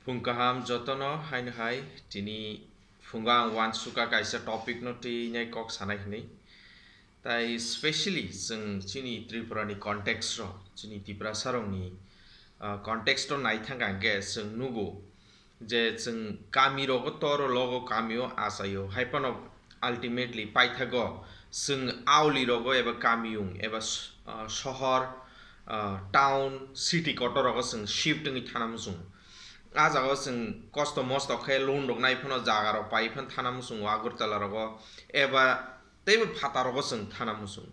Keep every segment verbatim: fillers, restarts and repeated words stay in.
Phung kaham jotono haino hai, tini phungo ang uansukha kaisa topic no twi nai kok sanai hinwi. Tai specially chwng chini Tripura ni context ro, chini Tiprasa rok ni, ah, context ro nai thang kha hwnkhe chwng nugo je chwng kami rogo toro logo kami o achaio, hai phano ultimately paithago chwng auli rogo eba kamiyung eba s-, ah, sohor, ah, town, city kotor rogo chwng shift wngwi thana muchungo. Ah jagao chwng kosto mosto khe loan rok nai phano jaga rok pai phano thana muchungo Agartala rogo eba teibo phataro chwng thana muchungo.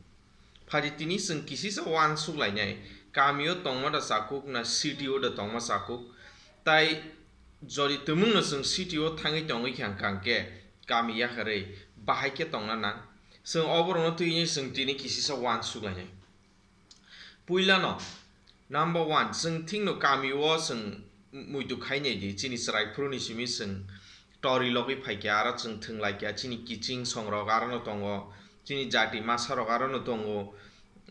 Phadi tini chwng kisisa uansuk lainai, kami o tongma da chakuk na city o da tongma chakuk, tai jodi twmwngno chwng city o thangwi tongwi kha hwnkha hwnkhe kami yakarwi bahai khe tongna nang. Chwng oborokno twi chwng tini kisisa uansuk lainai. Puilano, number one, chwng thikno kami o chwng muitu khainai di, chini chwrai phuru ni simi chwng tori logwi phaikha, aro chwng thwng laikha, chini kiching songrok arono tongo, chini jati masa rok arono tongo,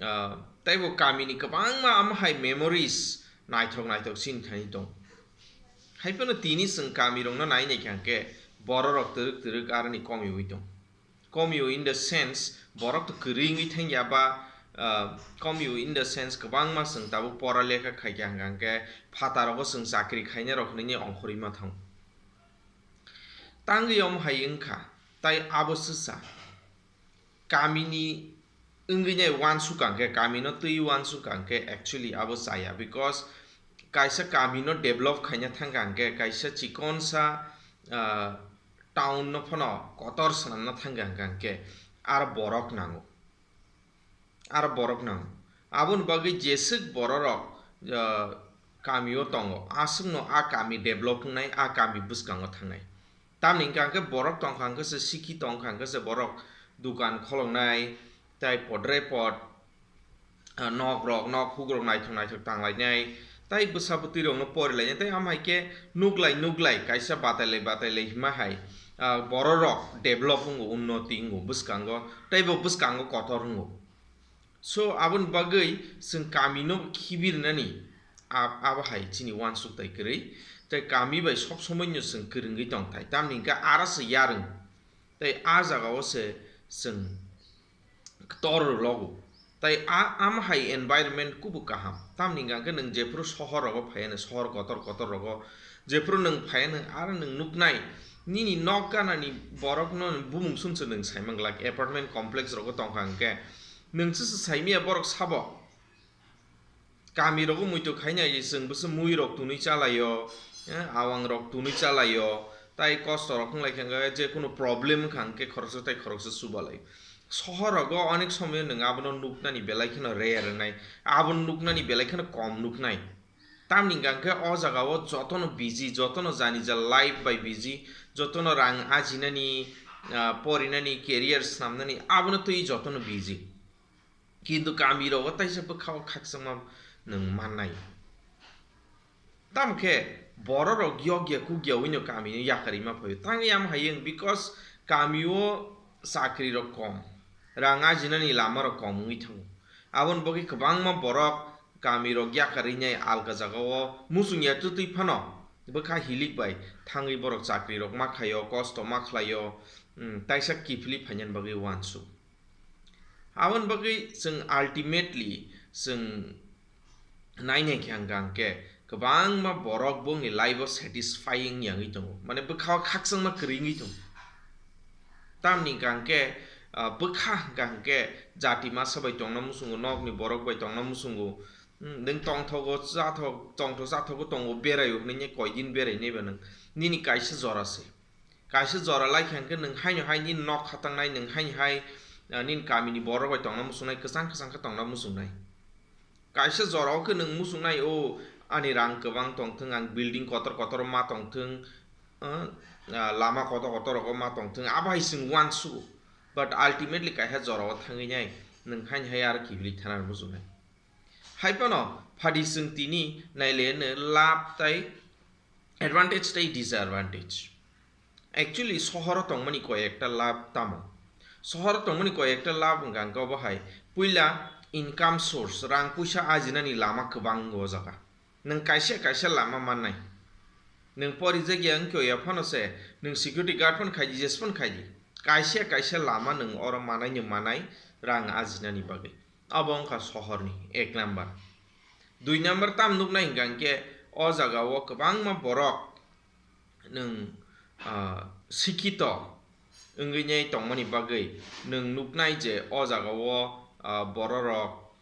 ah, teibo kami ni kwbangma amo hai memories naithok naithok chini thani tong. Hai phano tini chwng kami rokno nai naikha hwnkhe borok rok twrwk twrwk aroni komiwi tong. Komio in the sense, borok to kwrwi wngwi thangya ba, ah, komio in the sense, kwbangma chwng tabuk pora lekha khaikha hwnkha hwnkhe phataro chwng chakri khainai rok hinwi ongkhorwi ma thango. Tangwi omo hai wngkha, tai abo swsa. Kamini wngwi nai uansukha hwnkhe, kamino twi uansukha hwnkhe actually abo chaya, because kaisa kamino develop khaina thangkha hwnkhe, kaisa chikonsa, ah, town no phano kotor swnamna thangkha hwnkha hwnkhe aro borok nango, aro borok nango. Aboni bagwi jeswk bororok, ah, kamio tongo, aswkno a kami develop wngnai, a kami bwskango thangnai. Tamni hwnkha hwnkhe borok tongkha hwnkhe se, sikhi tongkha hwnkhe se borok dukan kholoknai, tai podre pod, ah, nok rok, nok huk rok naithok naithok tang lainai, tai bwsa bwtwi rokno pori lainai, tai amo hai khe nuklai nuklai kaisa batai lai batai lai hima hai, ah, borok rok develop wngo, unnoti wngo bwskango, tei bo bwskango kotor wngo. So, aboni bagwi chwng kamino khibi rwnani, ab-, abo hai chini uansuk tai kwrwi, tei kami bai sob somoino chwng kwrwngwi tongthai, tamni hwnkhe aro se yarwng, tei a jagao se chwng tor rwlogo. Tai a, amo hai environment kubuk kaham. Tamni hwnkha hwnkhe nwng jephru sohor rogo phaiya, nwng sohor kotor kotor rogo jephru nwng phaiya, nwng aro nwng nuknai, nini nok ganani borokno bumung sumsok nwng saimang glak, apartment complex rogo tongkha hwnkhe nwng se saimaya borok sabo. Kami rogo muitu khaina ai chwng bwswk mui rok tunui chalaio, eh, awang rok tunui chalaio, tai kosto rok wng lai kha hwnkhe je kunu problem wngkha hwnkhe khoroksa tai khoroksa chubalai. Sohor rogo onek somoyo nwng abono nuknani belai kheno rare wngnai, abono nuknani belai kheno kom nuknai. Tamni hwnkha hwnkhe o jagao jotono busy, jotono jani ja life bai busy, jotono rang ajinani, ah, porinani, career snamnani, abono twi jotono busy. Kintu kami rogo taisa bwkha o khakchangma nwng mannai. Tamo khe borok rok yokya kukya wino kami no yakarwi ma phaio. Tangwi amo hai wng, because kami o chakri rok kom, rang ajinani lama rok kom wngwi thango. Aboni bagwi kwbangma borok kami rok yakarwi nai alka jaga o muchung ya twtwi phano bwkha hilik bai thangwi borok chakri rok ma khaio, kosto ma khlaio, mm, taisa kiphilwi phainani bagwi uansuk. Aboni bagwi chwng ultimately chwng nainai khe hwnkha hwnkhe kwbangma borok bongni life o satisfying yangwi tongo, mane bwkha o khakchangma kwrwi wngwi tongo. Tamni hwnkha hwnkhe, ah, bwkha hwnkha hwnkhe jati masa bai tongna muchungo, nokni borok bai tongna muchungo, hmm, nwng tongthogo chathok, tongthok chathogo tongo, beraio hwnwi koidin berai naiba nwng, nini kaisa jora se. Kaisa jora lai kha hwnkhe nwng haino hai nini nok khatangnai, nwng haino hai, ah, nini kamini borok bai tongna muchungnai, kwchang kwchang khe tongna muchungnai. Kaisa jora o khe nwng muchungnai, o ani rang kwbang tongthwng, ang building kotor kotor ma tongthwng, ah, ah, lama kotor kotor rogo ma tongthwng, abo hai chwng uansugo. But ultimately kaisa jora o thangwi nai nwng haino hai aro kiphilwi thana muchungnai. Hai phano phadi chwng tini naileno lab tai advantage tei disadvantage. Actually, sohoro tongmani koi ekta lab tamo? Sohoro tongmani koi ekta lab wngkha hwnkhe obo hai, puila income source, rang puisa ajinani lama kwbang o jaga. Nwng kaisa kaisa lama mannai. Nwng porijak ya wngkhe ya phano se, nwng security guard phano khaidi, jes phano khaidi. Kaisa kaisa lama nwng oro manai ni manai rang ajinani bagwi. Abo wngkha sohorni ek number. Dui number tam nuknai hwnkha hwnkhe o jagao kwbangma borok nwng, ah, sikhito wngwi nai tongmani bagwi nwng nuknai je o jagao, ah, bororok,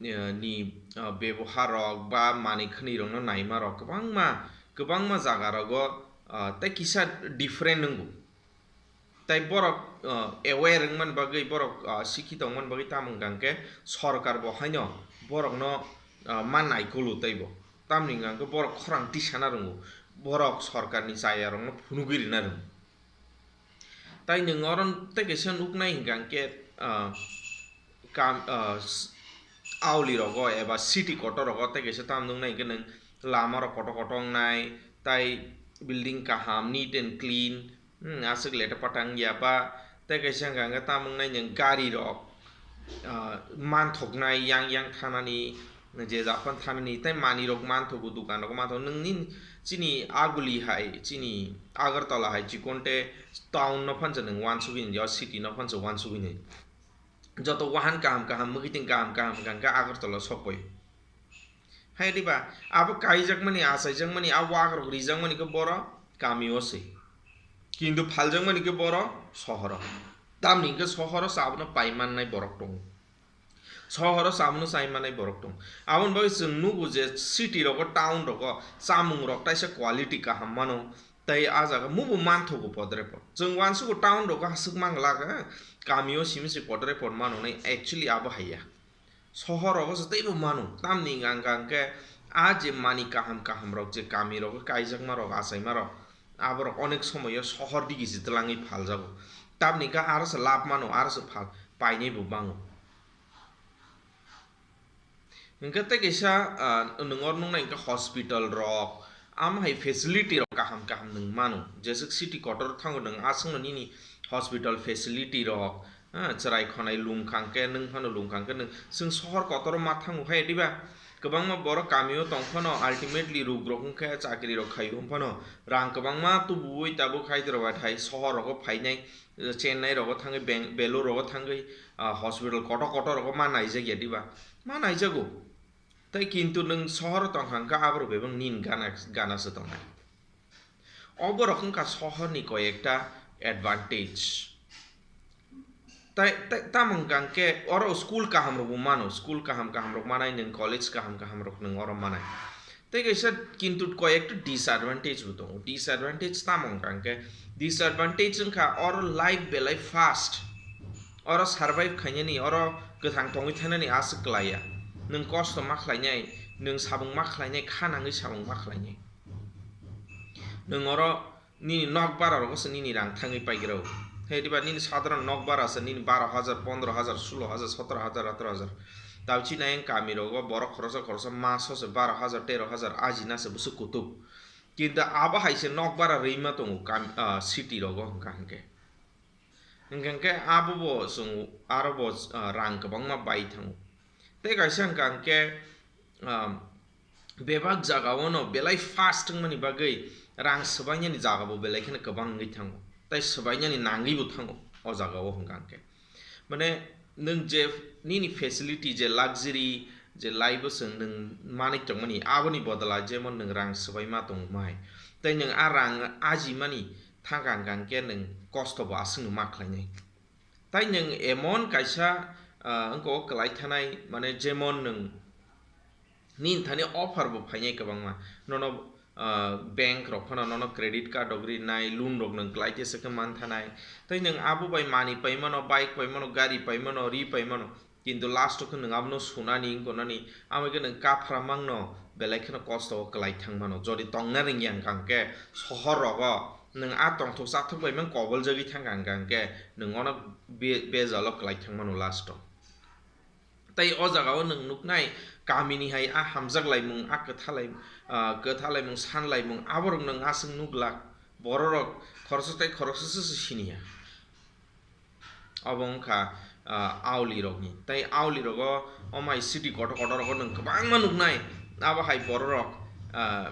eh, ni, ah, beboharrok ba manwi khwnwirokno naimarok kwbangma, kwbangma jagarogo, ah, tei kisa different wngo. Tei borok, ah, aware wngmani bagwi, borok, ah, sikhito wngmani bagwi tamo hwnkha hwnkhe sorkar bo haino borokno, ah, ma naikulu teibo. Tamni hwnkha hwnkhe borok khorang tisana rwngo, borok sorkarni chayarokno phunugwi rwna rwngo. Tai nwng oro tei kaisa nuknai hwnkha hwnkhe, ah, kam, ah, s-, auli rogo eba city kotor rogo tei kaisa tam nuknai hwnkhe nwng lama rok kotor kotor wngnai, tai building kaham, neat and clean, hmm, aswk leta pata wngya ba, tei kaisa hwnkha hwnkhe tam wngnai nwng gari rok, ah, manthoknai yang yang thanani, je japan thanani, tei manwi rok manthogo, dukan rok manthogo, nwng nini chini aguli hai, chini Agartala hai chikonte town no phansa nwng wansugwi nai, o city no phansa wansugwi nai. Joto wahan kaham kaham, mwkhitwng kaham kaham hwnkha hwnkhe Agartala sokpoi. Hai diba, abo kaijakmani, achaijakmani, a wak rok rijakmani khe boro kami o se. Kintu phaljakmani khe boro sohoro. Tamni hwnkhe sohoro se abono pai mannai borok tongo. Sohoro se abono chai mannai borok tongo. Aboni bagwi chwng nugo je city rogo, town rogo chamung rok taisa quality kaham mano. Tei a jaga mubo manthogo podrepot. Chwng wansugo town rogo aswk manglak, eh, kami o simi se podrepot mano nai, actually abo haiya. Sohor rogo se teibo mano. Tamni hwnkha hwnkhe a je mani kaham kaham rok je kami rogo kaijakma rok, achaima rok, aborok onek somoyo sohor digi se twlangwi phaljago. Tamni hwnkhe aro se lab mano, aro se phal, painai bo bango. Hwnkhe tei kaisa, ah, nwng oro nuknai hwnkhe hospital rok, amo hai facility rok kaham kaham nwng mano. Jeswk city kotor thango nwng aswkno nini hospital facility rok, ah, chwrai khonai lungkha hwnkhe nwng phano lungkha hwnkhe nwng, chwng sohor kotoro ma thango hai diba? Kwbangma borok kamio tong phano ultimately ruk rok wngkhe chakri rok khaio wng phano rang kwbangma tubuwi tabuk Hyderabad hai sohor rogo phainai. Chennai rogo thangwi, Beng-, Belur rogo thangwi, ah, hospital kotor kotor rogo ma naijakya diba? Ma naijago. Tei kintu nwng sohoro tongkha hwnkhe aborok bebak nini gana, gana se tongnai. Oborok wngkha sohorni koi ekta advantage. Tai, tai, tamo hwnkha hwnkhe oro school kaham rokbo mano, school kaham kaham rok manai nwng, college kaham kaham rok nwng oro manai. Tei kaisa kintu koi ekta disadvantage bo tongo. Disadvantage tamo hwnkha hwnkhe, disadvantage wngkha oro life belai fast. Oro survive khainani, oro kwthang tongwi thanani aswk kwlaiya. Nwng kosto ma khlainai, nwng sabung ma khlainai, kha nangwi sabung ma khlainai. Nwng oro nini nok bara rogo se nini rang thangwi paigra o. He diba nini sadharon nok bara se nini baro hajar, pondro hajar, sulo hajar, sotoro hajar, atoro hajar. Tauchi nai kami rogo borok khoroksa khoroksa maso se baro hajar, tero hajar ajina se bwswk kutuk. Kintu abo hai se nok bara rwima tongo kam-, ah, city rogo hwnkha hwnkhe. Hwnkha hwnkhe abo bo chwng aro bo, ah, rang kwbangma bai thango. Tei kaisa hwnkha hwnkhe, ah, bebak jagao no belai fast wngmani bagwi rang swbainani jaga bo belai kheno kwbang wngwi thango, tei swbainani nangwi bo thango o jagao hwnkha hwnkhe. Mane nwng je nini facility, je luxury, je life o chwng nwng manwi tongmani, aboni bodol a jemon nwng rang swbaima tongmai, tei nwng a rang ajimani thangkha hwnkha hwnkhe nwng kosto bo aswkno ma khlainai. Tai nwng emon kaisa, ah, wngkha o kwlai thanai, mane jemon nwng nini thani offer bo phainai kwbangma. Nono, ah, bank rok phano nono credit card rok rinai, loan rok nwng kwlai tesa khe man thanai. Tai nwng abo bai manwi pai mano, bike pai mano, gari pai mano, ri pai mano. Kintu last o khe nwng abono sunani wngkha nani, amo khe nwng kaphra mangno belai kheno kosto o kwlai thang mano. Jodi tongna rwngya hwnkha hwnkhe sohor rogo nwng a tongthok chathok bai mang koboljagwi thangkha hwnkha hwnkhe nwng ono be-, bejalo kwlai thang mano last o. Tei o jagao nwng nuknai kamini hai a hamjak laimung, a kwtha lai-, ah, kwtha laimung, san laimung, aborok nwng aswk nuglak, bororok khoroksa tei khoroksa se siniya. Obo wngkha, ah, auli rokni. Tei auli rogo omai city kotor kotor rogo nwng kwbangma nuknai. Abo hai bororok, ah,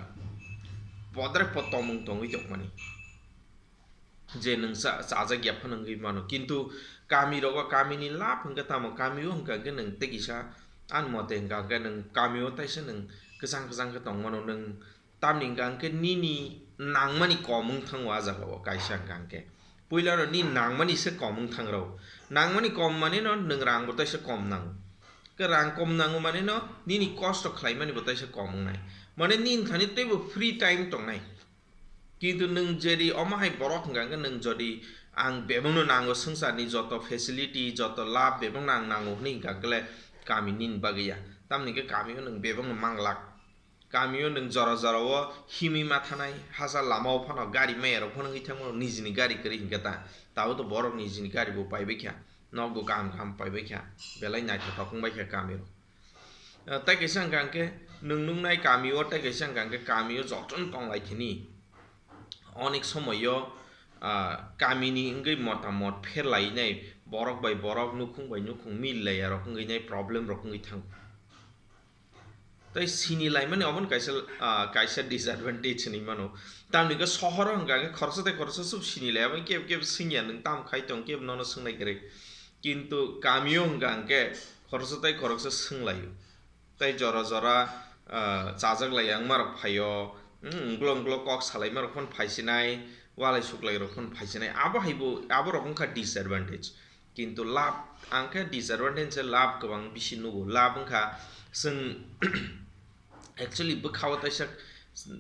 podre pod tongmung tongwi tongmani. Je nwng cha-, chajak ya phano wngwi mano. Kintu kami rogo, kamini lab hwnkhe tamo, kami o hwnkha hwnkhe nwng tei kisa ani mote hwnkha hwnkhe nwng kami o taisa nwng kwchang kwchang khe tong mano. Nwng tamni hwnkha hwnkhe nini nangmani kom wng thango a jaga o kaisa hwnkha hwnkhe. Puila no nini nangmani se kom wng thang rw. Nangmani kom mani no nwng rang bo taisa kom nango. Ke rang kom nango mani no nini kosto khlai mani bo taisa kom wngnai. Mane nini thani teibo free time tongnai. Kintu nwng jodi omo hai borok hwnkha hwnkhe nwng jodi ang bebakno nango swngcharni joto facility, joto lab bebakno ang nango hwnwi hwnkha hwnkhe le kami nini bagwi ya. Tamni hwnkhe kami o nwng bebakno manglak. Kami o nwng jora jora o himwi ma thanai, hachal lama o phano gari maya rok phano wngwi thangmano nijini gari kwrwi hwnkhe ta. Tabuk to borok nijini gari bo paibai kha, nok bo kaham kaham paibai kha, belai naithothok wngbai kha kami rok. Ah, tei kaisa hwnkha hwnkhe nwng nuknai kami o, tei kaisa hwnkha hwnkhe kami o jotono tong lai thini. Onek somoio, ah, kamini wngwi motamot pher lai nai, borok bai borok, nukhung bai nukhung mil lai ya rok wngwi nai, problem rok wngwi thango. Tei sini lai mani obo kaisa, ah, kaisa disadvantage hinwi mano. Tamni hwnkhe sohoro hwnkha hwnkhe khoroksa tei khoroksa sub sini lai, abo kebo kebo swngya nwng tam khai tong, kebo nono swngnai kwrwi. Kintu kamio hwnkha hwnkhe khoroksa tei khoroksa swnglaio. Tei jora jora, ah, chajak lai ya wngmarok phaio, hmm, uklok uklok kok salaimarok phano phaisinai, walai suklairok phano phaisinai. Abo haibo, aborok wngkha disadvantage. Kintu lab, ang khe disadvantage se lab kwbang bisi nugo. Lab wngkha chwng actually bwkha-o taisa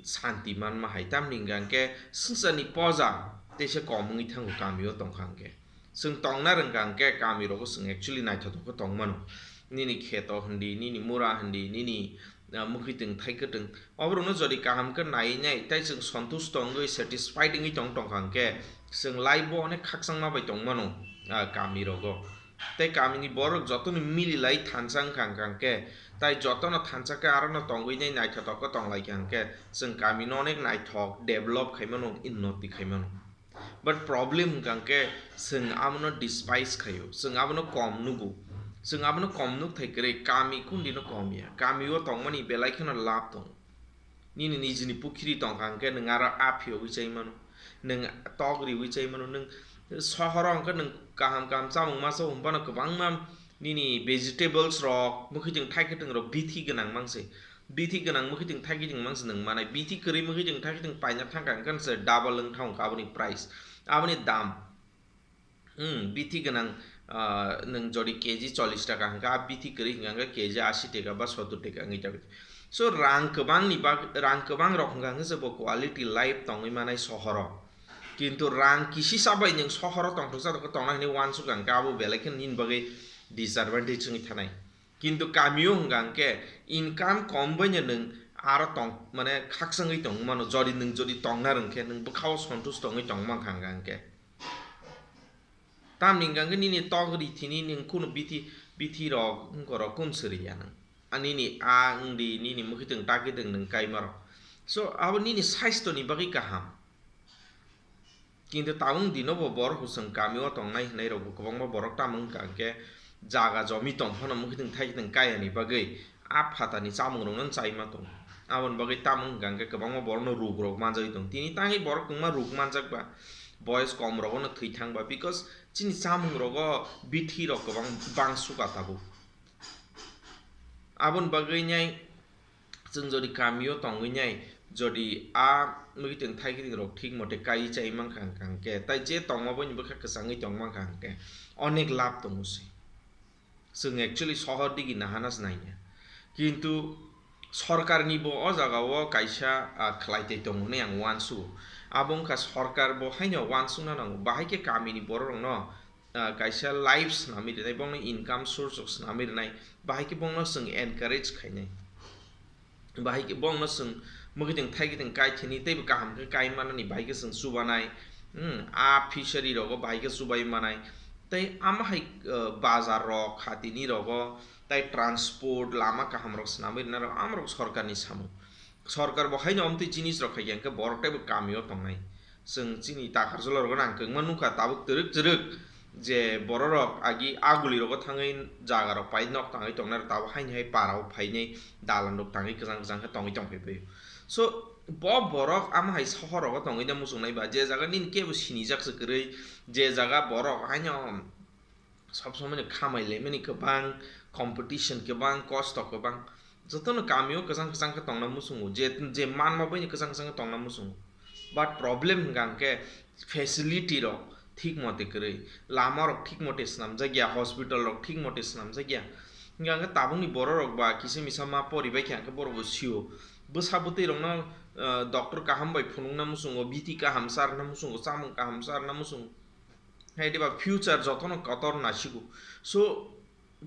santi manma hai, tamni hwnkha hwnkhe swngcharni poja teisa kom wngwi thango kamio tongkha hwnkhe. Chwng tongna rwngkha hwnkhe kamirogo chwng actually naithothok khe tongmano. Nini kheto hindi, nini mura hindi, nini, ah, mwkhwitwng thai kwtwng, oborokno jodi kaham khe naiwi nai, tei chwng santusto wngwi, satisfied wngwi tong tongkha hwnkhe, chwng life-o onek khakchangma bai tongmano, ah, kamirogo. Tei kamini borok jotono mili lai thansa wngkha hwnkha hwnkhe, tai jotono thansa khe arono tongwi nai naithothok khe tong lai kha hwnkhe, chwng kamino onek naithok develop khai mano, unnoti khai mano. But problem hwnkha hwnkhe chwng abono despise khaio, chwng abono kom nugo, chwng abono kom nuk thai kwrwi, kami kundino kom ya, kamio tongmani belai kheno lab tongo. Nini nijini pukhiri tongkha hwnkhe nwng aro a phiyogwi chai mano, nwng tok riwi chai mano, nwng sohoro hwnkhe nwng kaham kaham chamung masa hwnphano kwbangma nini vegetables rok, mwkhwitwng thai kwtwng rok bithi gwnang mangse. Bithi gwnang mwkhwitwng thai kwtwng mangse nwng manai. Bithi kwrwi mwkhwitwng thai kwtwng paina thangkha hwnkhe se double wng thangkha aboni price, aboni dam. Hmm, bithi gwnang, ah, nwng jodi K G chollish taka hwnkha, a bithi kwrwi hwnkha hwnkhe K G ashi taka ba sottor taka wngwi tongkha. So, rang kwbangni bag-, rang kwbang rok hwnkha hwnkhe se bo quality life tongwi manai sohoro. Kintu rang kisisa bai nwng sohoro tongthoksa tongkha tongnai hwnwi uansukha hwnkhe abo belai kheno nini bagwi disadvantage wngwi thanai. Kintu kamio hwnkha hwnkhe income kom baino nwng aro tong, mane khakchangwi tong mano, jodi nwng jodi tongna rwngkhe nwng bwkhao santusto wngwi tong mankha hwnkha hwnkhe. Tamni hwnkha hwnkhe nini tok rithini nwng kunu bithi, bithi rok wngkorok kun siri ya nwng. A nini a wngdi, nini mwkhwitwng takhwitwng nwng kaima rok. So, abo nini saisto ni bagwi kaham. Kintu tabuk dino bo borok bo chwng kamio tongnai hwnwi rok bo kwbangma borok tamo wngkha hwnkhe jaga jomi tong phano mwkhwtwng thaitwng kayani bagwi a phatani chamung rokno chai ma tongo. Aboni bagwi tamo wngkha hwnkhe kwbangma borokno ruk rok manjagwi tongo. Tini tangwi borok kwbangma ruk manjak ba, boyes kom rogono thwi thang ba, because chini chamung rogo bithi rok kwbang bang suka tabuk. Aboni bagwi nai chwng jodi kamio tongwi nai, jodi a mwkhwtwng thaikhe rok thik mote kai chai mankha hwnkha hwnkhe, tai je tongma boini bwkha kwchangwi tong mankha hwnkhe, onek lab tongo se. Chwng actually sohor digi nahana se naiya. Kintu sorkarni bo o jaga o kaisa, ah, khlai tei tongo hinwi ang uansugo. Abo wngkha sorkar bo haino uansukna nango. Bahai khe kamini borok rokno ah, kaisa life swnamwi rwnai, bongni income source rok swnamwi rwnai, bahai khe bongno chwng encourage khainai. Bahai khe bongno chwng mwkhwtwng thaikhe tong kai thini, teibo kaham khe kai manani bahai khe chwng chubanai, hmm, a fishery rogo bahai khe chubai manai. Tei ama hai, ah, bazar rok, khatini rogo, tei transport, lama kaham rok swnamwi rwnai rok, ama rok sorkarni samung. Sorkar bo haino omtwi jinis rok khaikha hwnkhe borok teibo kamio tongnai. Chwng chini Takarjala rogo nang kwbangma nukha, tabuk twrwk twrwk je bororok agi aguli rogo thangwi jaga rok pai nok tangwi tongnai rok tabuk haini hai para o phainai dalan rok tangwi kwchang kwchang khe tongwi tongphai bai. So, Bo borok amo hai sohor rogo tongwi da muchungnai ba, je jaga nini kebo sinijak se kwrwi, je jaga borok haino sob somoi no khamai laimani kwbang, competition kwbang, kosto kwbang, jotono kamio kwchang kwchang khe tongna muchungo, je, je manma bai no kwchang kwchang khe tongna muchungo. But problem hwnkha hwnkhe facility rok thik mote kwrwi, lama rok thik mote swnamjak ya, hospital rok thik mote swnamjak ya. Hwnkha hwnkhe tabukni borok rok ba kisa misa ma poribai khe hwnkhe borok bo sio. Bwsa bwtwi rokno, ah, doctor kaham bai phunukna muchungo, biti kaham charwna muchungo, chamung kaham charwna muchungo. Hai diba future jotono kotor nasigo. So,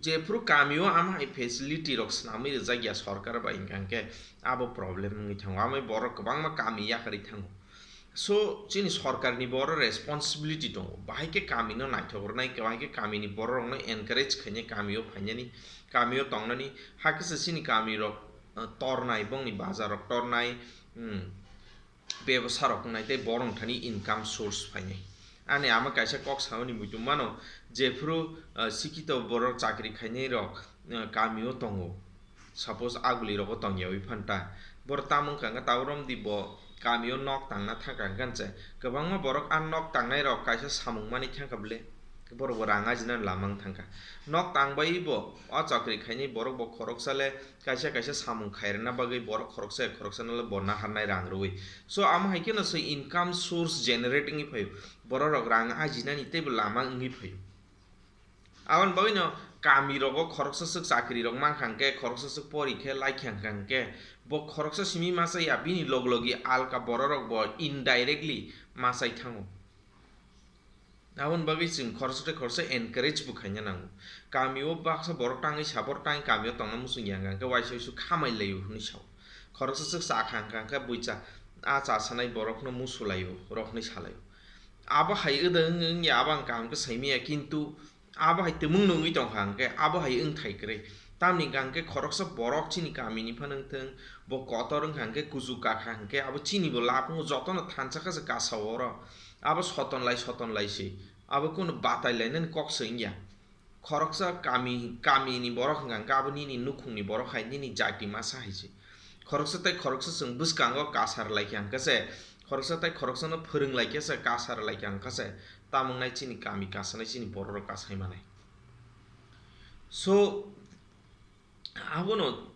jephuru kamio amo hai facility rok swnamwi rijak ya sorkar bai, hwnkha hwnkhe abo problem wngwi thango. Amai borok kwbangma kami yakarwi thango. So, chini sorkarni bo oro responsibility tongo. Bahai khe kamino naithok rwnai, bahai khe kamini bororokno encourage khainai kamio phainani, kamio tongnani. Hakhe se chini kamirok, uh, tornai, bongni bazarrok tornai, hmm, bebosarok wngnai tei borok thani income source phainai. Ani ama kaisa kok samani muitu mano, jephuru, uh, sikito borok chakri khainairok, uh, kamio tongo. Suppose aguli rogo tongyawi phanta. Borok tamo wngkha hwnkhe tabuk romdi bo kamio nok tangna thangkha hwnkhe se kwbangma borok a nok tangnai rok kaisa samung mani thangkha bwle. Borok bo rang ajinani lama wng thangkha. Nok tangbai bo o chakri khainai borok bo khoroksa le kaisa kaisa samung khairwna bagwi borok khoroksa khoroksa no le bo naharnai rang rwui. So amo hai kheno se income source generate wngwi phaio. Borok rok rang ajinani teibo lama wngwi phaio. Aboni bagwino kami rogo khoroksa swk chakri rok mankha hwnkhe, khoroksa swk pori khe laikha hwnkha hwnkhe, bo khoroksa simi masa ya, bini log logi alka borok rok bo indirectly masai thango. Aboni bagwi chwng khoroksa tei khoroksa encourage bo khaina nango. Kami o baksa borok tangwi sa, borok tangwi kami o tongna muchung ya hwnkha hwnkhe waisa waisa khamai laio hwnwi sao. Khoroksa swk cha kha hwnkha hwnkhe buicha, a cha sanai borokno musu laio, rok hwnwi sa laio. Abo hai wng wng ya, abo ang kaham khe saimaya, kintu abo hai twmwng nungwi tongkha hwnkhe abo hai wngthai kwrwi. Tamni hwnkha hwnkhe khoroksa borok chini kamini phano wngthwng, bo kotor wngkha hwnkhe, kuchuk kakha hwnkhe abo chini bo lab wngo, jotono thansa khe se kasao oro. Abo soton lai, soton lai se. Abo kunu batai lainani kok se wngya. Khoroksa kami, kamini borok hwnkha hwnkhe abo nini nukhungni borok hai, nini jati masa hai se. Khoroksa tei khoroksa chwng bwskango kasar lai khe hwnkhe se, khoroksa tei khoroksano phwrwng lai khe se, kasar lai khe hwnkhe se, tamo wngnai chini kami kasanai, chini borok rok kasai manai. So, abono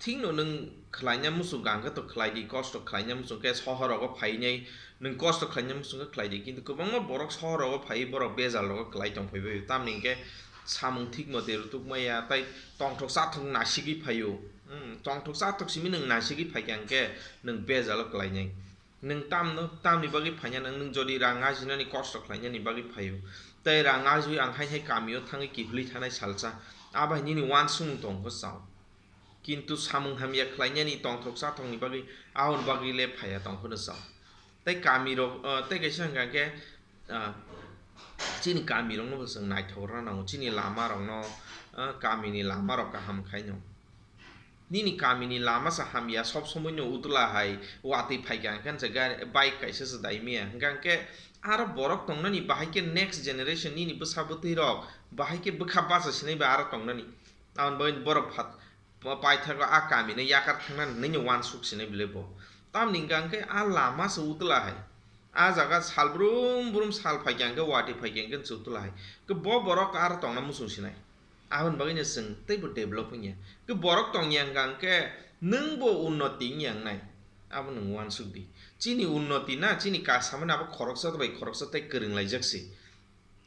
thikno nwng khlaina muchung kha hwnkhe to khlai di, kosto khlaina muchung khe sohor rogo phainai nwng kosto khlaina muchung khe khlai di, kintu kwbangma borok sohor rogo phaiwi borok bejal rogo kwlai tong phai bai, tamni hwnkhe samung thik mote rutuk maya, tai tongthok chathok nasigwi phaio. Hmm, tongthok chathok simi nwng nasigwi phaikha hwnkhe nwng bejalo kwlainai. Nwng tamno, tamni bagwi phaina nwng, nwng jodi rang ajinani kosto khlainani bagwi phaio, tei rang ajui ang hai hai kamio thangwi kiphilwi thanai salsa, abo hai nini uansukmung tongkho chao. Kintu samung hamya khlainani tongthok chathokni bagwi, aboni bagwi le phaiya tongkho no chao. Tei kami rok, ah, tei kaisa hwnkha khe, ah, chini kami rokno bo chwng naithok rwna nango, chini lama rokno, ah, kamini lama rok kaham khaino. Nini kamini lama sa hamya, sob somoi no utla hai watwi phaikha hwnkhe se gari, bike kaisa se daimia. Hwnkha hwnkhe aro borok tongnani bahai khe next generation nini bwsa bwtwi rok bahai khe bwkha bacha sinai ba aro tongnani. Aboni bagwi borok phat-, paithago a kamino yakar thangnani nini uansuk sinai bwle bo. Tamni hwnkha hwnkhe a lama se utla hai. A jaga sal brum brum sal phaikha hwnkhe watwi phaikha hwnkhe se utla hai. Khe bo borok aro tongna muchung sinai. Aboni bagwino chwng teibo develop wngya. Khe borok tongya hwnkha hwnkhe nwngbo unnoti wngya wngnai. Abo nwng uansuk di. Chini unnoti na, chini kasamani abo khoroksa bai khoroksa tei kwrwng laijak se.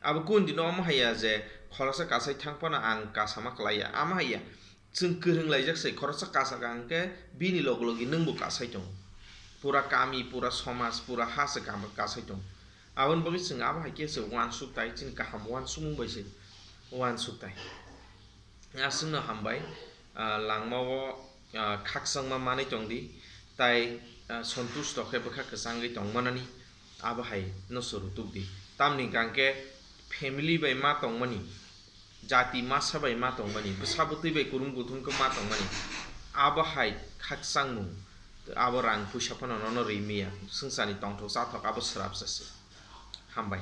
Abo kundino omo haiya je khoroksa kasai thang phano ang kasama klaiya. Amo haiya. Chwng kwrwng laijak se, khoroksa kasaka hwnkhe bini logi logi nwngbo kasai tongo. Pura kami, pura somaj, pura ha se kama-, kasai tongo. Aboni bagwi chwng abo hai khe se uansuk tai, chini kaham uansukmung bai se uansuk tai. Aswkno hambai, ah, langmao, ah, khakchangma manwi tong di, tai, ah, sontusto khe bwkha kwchangwi tong manani, abo hai no se rutuk di. Tamni hwnkha hwnkhe family bai ma tongmani, jati masa bai ma tongmani, bwsa bwtwi bai kurum kuthum khe ma tongmani, abo hai khakchangmung, abo rang puisa phano nono rwi maya, swngcharni tongthok chathok abo swrapsa se. Hambai.